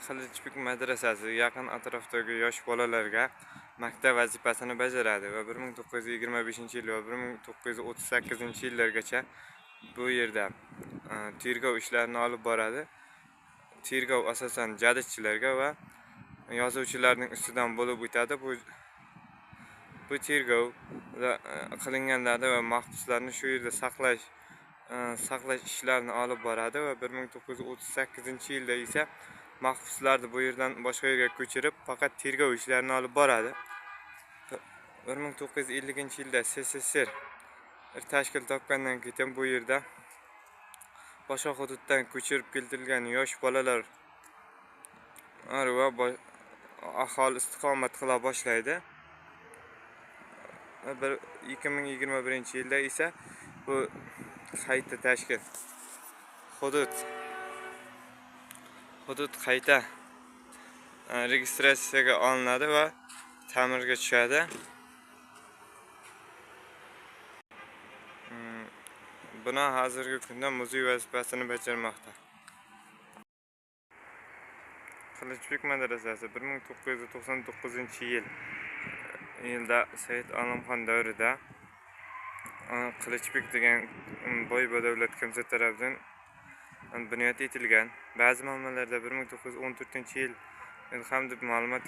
Qilichbek madrasasi yaqin atrofdagi yosh bolalarga maktab vazifasini bajaradi va 1925-yil va 1938-yillargacha bu yerda tergov ishlarini olib boradi. Tergov asosan jadidchilarga va yozuvchilarning ustidan bo'lib o'tadi. Bu tergov qilinganlarni va mahbuslarni shu yerda saqlash ishlarini olib boradi va 1938-yilda esa mahbuslarni bu yerdan boshqa yerga ko'chirib, faqat tergov ishlarini olib boradi. 1950-yilda SSSR tashkil topgandan keyin bu yerda boshqa hududdan ko'chirib keltirilgan yosh bolalar va aholi istiqomat qila boshlaydi. 2021-yilda esa bu qayta tashkil hudud qayta registratsiyaga olinadi va ta'mirga tushadi. Bino hozirgi kunda muzey vazifasini bajarmoqda. Qilichbek madrasasi 1999 yilda Said Olimxon davrida Qilichbek degan boy badavlat kimsa tarafidan bunyod etilgan. Ba'zi manbalarda 1914-yil ham deb ma'lumot.